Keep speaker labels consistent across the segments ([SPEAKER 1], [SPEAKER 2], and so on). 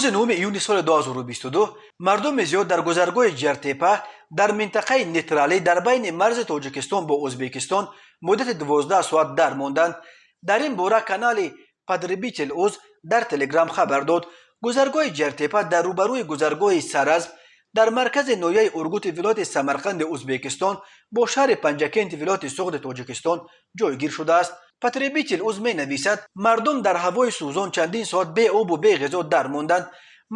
[SPEAKER 1] Рӯзи 9 июни соли 2022 мардуми зиёд дар гузаргоҳи Ҷартепа дар минтақаи нейтралӣ дар байни марзи Тоҷикистон бо Ӯзбекистон муддати 12 соат дар монданд. Дар ин бора канали Потребитель Уз дар Телеграм хабар дод. Гузаргоҳи Ҷартепа дар рӯбарӯи гузаргоҳи Саразм дар маркази ноҳияи Ургути вилояти Самарқанди Ӯзбекистон бо шаҳри Панҷакенти вилояти Суғди Тоҷикистон ҷойгир шудааст. Потребитель Уз менависад, мардум дар ҳавои сӯзон чандин соат бе обу бе ғизо дар монданд.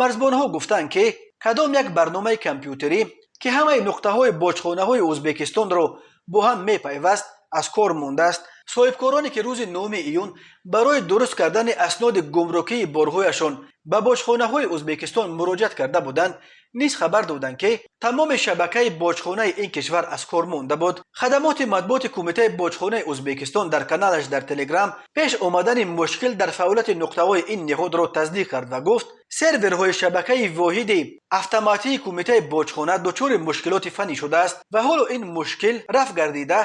[SPEAKER 1] Марзбонҳо гуфтанд, ки кадом як барномаи компютерӣ, ки ҳамаи нуқтаҳои боҷхонаҳои Ӯзбекистонро бо ҳам мепайваст, аз кор мондааст. Соҳибкороне, ки рӯзи 9 июн барои дуруст кардани асноди гумрукии борҳояшон ба боҷхонаҳои Ӯзбекистон муроҷиат карда буданд, низ хабар доданд, ки тамоми шабакаи боҷхонаи ин кишвар аз кор монда буд. Хадамоти матбуоти Кумитаи боҷхонаи Ӯзбекистон дар каналаш дар Телеграм пеш омадани мушкил дар фаъолияти нуқтаҳои ин ниҳодро тасдиқ кард ва гуфт, серверҳои шабакаи воҳиди автоматии Кумитаи боҷхона дучори мушкилоти фаннӣ шудааст ва ҳоло ин мушкил рафъ гардида,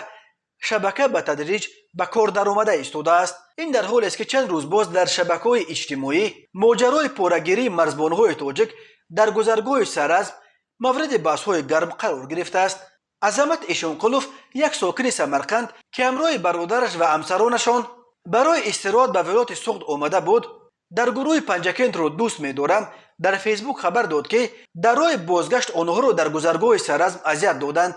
[SPEAKER 1] шабака ба тадриҷ ба кор даромада истодааст. Ин дар ҳолест, ки чанд рӯз боз дар шабакаҳои иҷтимоӣ моҷарои порагирии марзбонҳои тоҷик дар гузаргоҳи Саразм мавриди баҳсҳои гарм қарор гирифтааст. Азамат Эшонқулов, як сокини Самарқанд, ки ҳамроҳи бародараш ва ҳамсаронашон барои истироҳат ба вилояти Суғд омада буд, дар гурӯҳи «Панҷакентро дӯст медорам» дар Фейсбук хабар дод, ки дар роҳи бозгашт онҳоро дар гузаргоҳи Саразм азият доданд,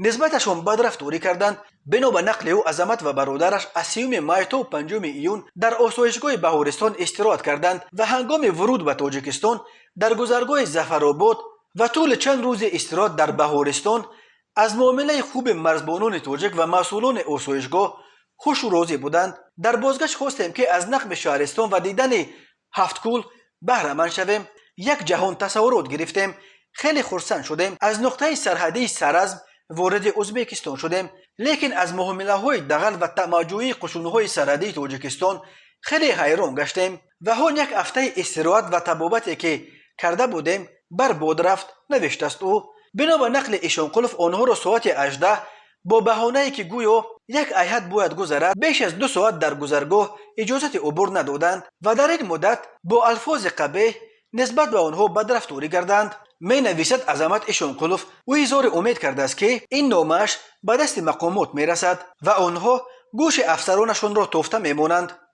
[SPEAKER 1] нисбаташон бадрафторӣ карданд. Бино ба нақли ӯ, Азамат ва бародараш аз 30 май то 5 июн дар осоишгоҳи Баҳористон истироҳат карданд ва ҳангоми вуруд ба Тоҷикистон дар гузаргоҳи Зафаробод ва тӯли чанд рӯзи истироҳат дар Баҳористон аз муомилаи хуби марзбонони тоҷик ва масъулони осоишгоҳ хушу розӣ буданд. Дар бозгашт хостем, ки аз нақби шаҳристон ва дидани Ҳафткӯл баҳраманд шавем. Як ҷаҳон тасаввурот гирифтем, хеле хурсанд шудем. Аз нуқтаи сарҳадии Саразм вориди Ӯзбекистон шудем, лекин аз муомилаҳои дағал ва тамаъҷӯии қушунҳои сарҳадии Тоҷикистон хеле ҳайрон гаштем ва ҳон як ҳафтаи истироҳат ва табобате, ки карда будем, барбод рафт, навиштааст ӯ. Бино ба нақли Ишонқулов, онҳоро соати 18 бо баҳонае, ки гӯё як ҳайат бояд гузарад, беш аз 2 соат дар гузаргоҳ иҷозати убур надоданд ва дар ин муддат бо алфози қабеҳ нисбат ба онҳо бадрафторӣ карданд, менависад Азамат Ишонқулов. Ӯ изҳори умед кардааст, ки ин номааш ба дасти мақомот мерасад ва онҳо гӯши афсаронашонро тофта мемонанд.